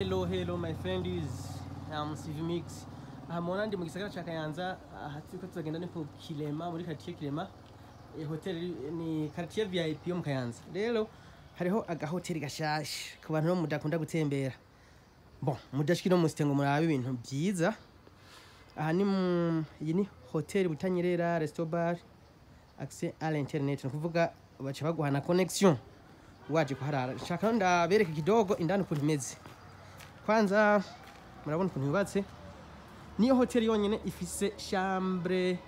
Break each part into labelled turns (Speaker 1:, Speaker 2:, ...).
Speaker 1: Hello, hello my friends. I'm CV Mix. Aha mubona ndi mu gisagara ca Kayanza, aha turiko turagenda ni ku Kirema, muri quartier Kirema. Hotel ni quartier VIP yo mu Kayanza. Rero hariho agahoteli gashasha ku bantu bo mudakunda gutembera. Bon, mudashika ino musite ngo murabe ibintu vyiza. Aha ni iyi ni hotel Butanyerera Resto Bar, accès à l'internet. Ni ukuvuga baca baguha na connexion waje kuharara. Shaka ndabereka kidogo indani ukuntu imeze. Kwanza murabona ukuntu yubatse, niyo hoteli yonyene ifise chambre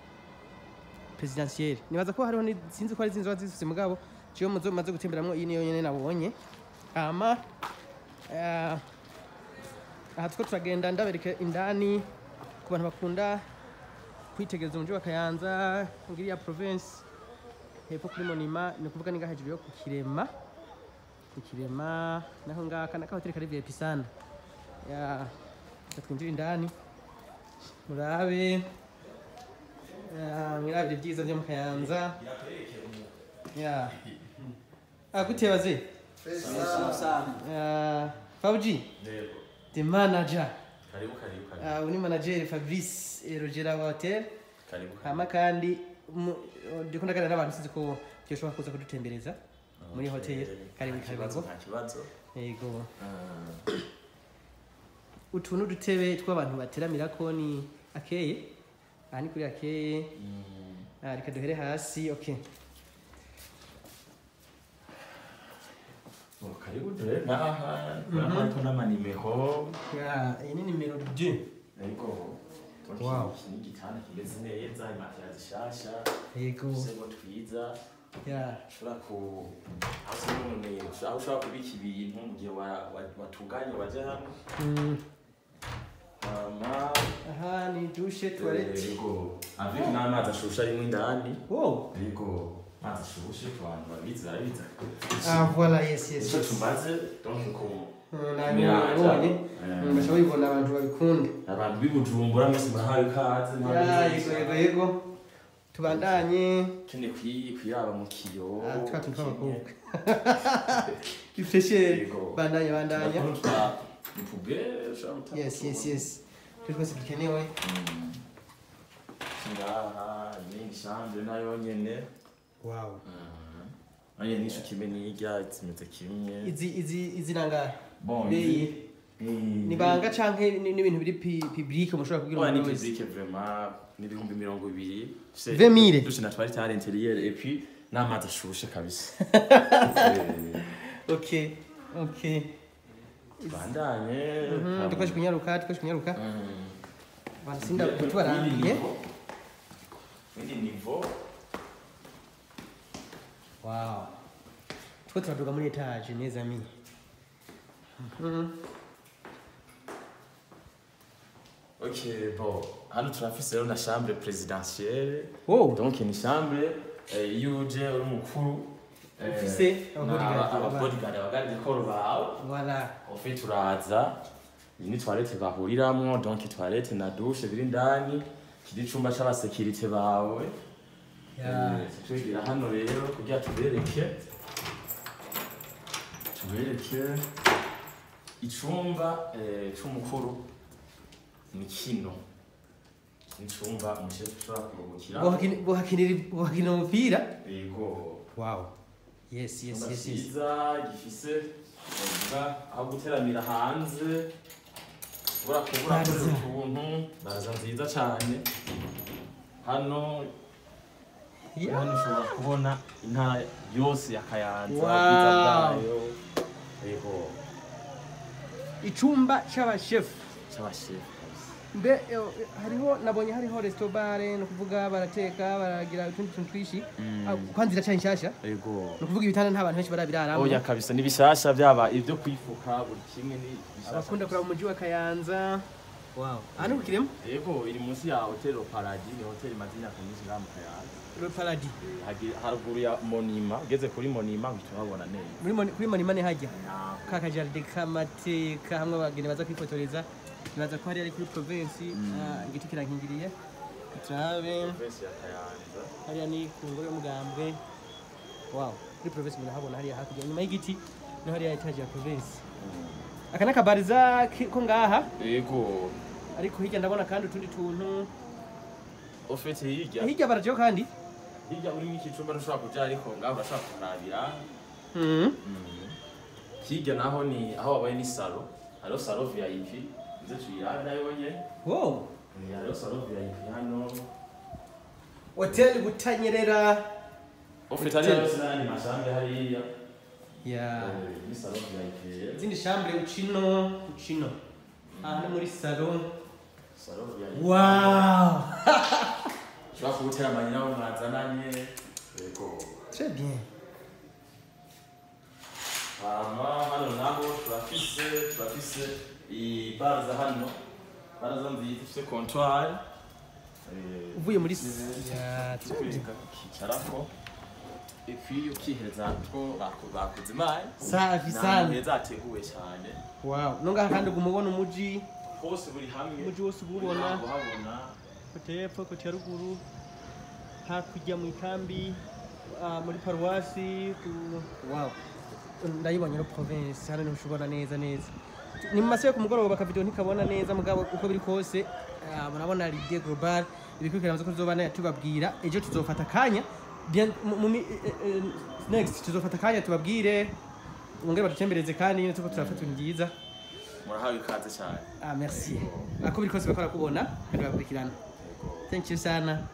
Speaker 1: présidentielle. Nibaza ko hariho sinzi ko hari izindi zoba zifise, mugabo jewe muzo maze gutemberamwo iyi niyo yonyene nabonye. Hama aha turiko turagenda ndabereka indani ku bantu bakunda kwitegereza umuji wa Kayanza, ngiriya province hepfo kuri Monima, ni ukuvuga ni ngaha hejuru yo ku Kirema. Ku Kirema naho ngaka naka hoteli kari VIP sana. Ya, reka twinjire indani murabe, ya, mwirabire ibyiza byo mu Kayanza. Ya, ah, gute baze? Ya, Fauji the manager.
Speaker 2: Karibu, karibu, karibu.
Speaker 1: Ah, uni manager Fabrice Rogera wa hotel.
Speaker 2: Karibu.
Speaker 1: Hama kandi ndiko ndaganira n'abantu, sinzi ko byoshobora kuza kudutembereza muri hotel. Karibu.
Speaker 2: Nta kibazo.
Speaker 1: Karibu.
Speaker 2: Nta kibazo.
Speaker 1: Yego. Utu n'udutebe tw'abantu bateramirako, ni akeye, aha ni kuri akeye. Ah, reka duhere hasi, okay.
Speaker 2: Bon, karibu dore ngaha urabona ko n'amanimero.
Speaker 1: Ya, iyi ni nimero 2.
Speaker 2: Ariko
Speaker 1: Wow.
Speaker 2: iki ni igitanda kimeze neza, imatera zishasha, udusego twiza. Ushobora ku hasi none aho ushobora kubika ibintu mu gihe watunganye waje hano. Hama
Speaker 1: Aha ni douche, toilette.
Speaker 2: Yego, avec n'amazi ashushe arimo indani.
Speaker 1: Wow.
Speaker 2: Yego, amazi ashushe ku bantu babizi barabizi.
Speaker 1: Ah, voilà, yes.
Speaker 2: Icyo tumaze donc ku
Speaker 1: Nabibonye. Baca babibona abantu babikunda.
Speaker 2: Abantu b'i Bujumbura mwese murahawe ikaze.
Speaker 1: Ya, yego, tubandanye.
Speaker 2: Ukeneye kwiraba mu kiyo.
Speaker 1: Ah, twa tuntu tw'abakobwa ifreshe.
Speaker 2: Yego.
Speaker 1: Bandanya, bandanya.
Speaker 2: Utuntu twa poubelle ushobora guta.
Speaker 1: Yes, turi twose dukenewe.
Speaker 2: Ngaha ni chambre nayo nyene.
Speaker 1: Wow.
Speaker 2: Nayo nisho kimwe n'irya, zimeze kimwe.
Speaker 1: Izi nangahe?
Speaker 2: Bon,
Speaker 1: Beyi.
Speaker 2: ni
Speaker 1: Ni banga canke n'ibintu biri public mushobora kubwira
Speaker 2: Ouais, ni
Speaker 1: umuntu wese?
Speaker 2: public vraiment, ni 20.000 ibihumbi.
Speaker 1: 20 000?
Speaker 2: Douche na toilette à l'intérieur et puis n'amazi ashushe kabisa.
Speaker 1: Okay.
Speaker 2: Bandanye.
Speaker 1: Dukoreshe kunyaruka, dukoreshe kunyaruka. Bantu sinda tubarambiye.
Speaker 2: Indi niveau.
Speaker 1: Wow. Tuko turaduga muri étage neza mi.
Speaker 2: Ok, bon. Hano turafise rero na chambre présidentielle.
Speaker 1: Wow.
Speaker 2: Donc ni chambre iyo uje uri mukuru
Speaker 1: Ufise ababodyguard.
Speaker 2: ababodyguard, abagarde corps bawe.
Speaker 1: Voilà.
Speaker 2: En fait turaza, iyi ni toilette bahuriramwo, donc toilette na douche biri indani, kiri icumba c'abasekirite bawe. Twegera hano rero kugira tubereke icumba c'umukuru. Ni kino ni icumba umushefu ushobora kuruhukira.
Speaker 1: Bohakinira umupira.
Speaker 2: Yego.
Speaker 1: Wow. Yes.
Speaker 2: Icumba
Speaker 1: Yes.
Speaker 2: ciza gifise bavuga aho guteramira hanze, ushobora kubura
Speaker 1: Baraza.
Speaker 2: utuntu, baraza nziza cane hano. Hano ushobora kubona intara yose ya Kayanza, ubwiza bwayo. Yego.
Speaker 1: Icumba c'abashefu.
Speaker 2: C'abashefu kabisa.
Speaker 1: Mbe hariho, nabonye hariho resto bar, no kuvuga barateka, baragira utundi tuntu twishi. Ah, kwanza iracari nshasha.
Speaker 2: Yego.
Speaker 1: No kuvuga ibitanda nta bantu benshi barabiraramo.
Speaker 2: Oya kabisa, ni bishasha, byaba ibyo kwifuka, buri kimwe ni bishasha.
Speaker 1: Abakunda kuraba umuji wa Kayanza. Wow. Aha ni ku Kirema?
Speaker 2: Yego, iri munsi ya Hotel Paradis, ni hotel imaze imyaka myinshi ngaha mu Kayanza.
Speaker 1: Le Paradis.
Speaker 2: Haruguru ya Monima, ugeze kuri Monima uhita uhabona neza.
Speaker 1: Kuri Monima ni hajya ka kajaride k'amateka hamwe abageni baza kwifotoreza. Nibaza ko hari ari kuri province. Ah, igiti kirankingiriye, turabe.
Speaker 2: Province ya Kayanza.
Speaker 1: Hariya ni ku ngoro y'umugambwe. Wow, kuri province murahabona hariya hakurya inyuma y'igiti, no hariya étage ya province. Aka ni akabariza ko ngaha.
Speaker 2: Yego.
Speaker 1: Ariko hirya ndabona kandi utundi tuntu.
Speaker 2: Ufite hirya.
Speaker 1: Hirya barajeho kandi.
Speaker 2: Hirya uri nk'iki cumba ntushobora kuja, ariko ngaho urashobora kuharabira. Hirya naho ni aho wabaye ni salon. Hariho salon VIP. Nze tuyirabe nayo nyene.
Speaker 1: Wow.
Speaker 2: Hariho salon VIP hano.
Speaker 1: Hotel Butanyerera.
Speaker 2: Ufite hariya yose n'ayandi ma chambres hariya.
Speaker 1: Ya.
Speaker 2: Ni salon VIP rero.
Speaker 1: Izindi chambre ucino ucino. Aha ni muri salon.
Speaker 2: Salon VIP.
Speaker 1: Wow.
Speaker 2: Ushobora kuwuteramanya nabo mwazananye. Yego.
Speaker 1: Très bien.
Speaker 2: Hama hano naho turafise ibaraza hano. Baraza nziza ifise comptoir.
Speaker 1: Uvuye muri, ya, très bien.
Speaker 2: Ukicarako. Et puis ukihereza two bakuze imari.
Speaker 1: Safi
Speaker 2: Ni ahantu
Speaker 1: sana.
Speaker 2: heza hateguwe cyane.
Speaker 1: Wow. Nongaha kandi uguma ubona umuji.
Speaker 2: Hose buri hamwe.
Speaker 1: Umuji wose uba ubona.
Speaker 2: Uhabona.
Speaker 1: Côté y'epfo, côté ya ruguru, hakurya mu ikambi, muri paruwasi wow, ndayibonye no province hano niho ushobora neza neza. Ni mu masaha yo ku mugoroba, akavideo ntikabona neza, mugabo uko biri kose, murabona l'idée globale. Ibikurikirana ko tuzobana tubabwira ejo, tuzofata akanya bien next tuzofata akanya tubabwire, bongere badutembereze kandi nyine tuko turafata ibintu byiza.
Speaker 2: Murahawe ikaze cyane.
Speaker 1: Ah, merci. Ako biri kose bakora kubona kandi bakurikirana.
Speaker 2: Yego.
Speaker 1: Thank you sana.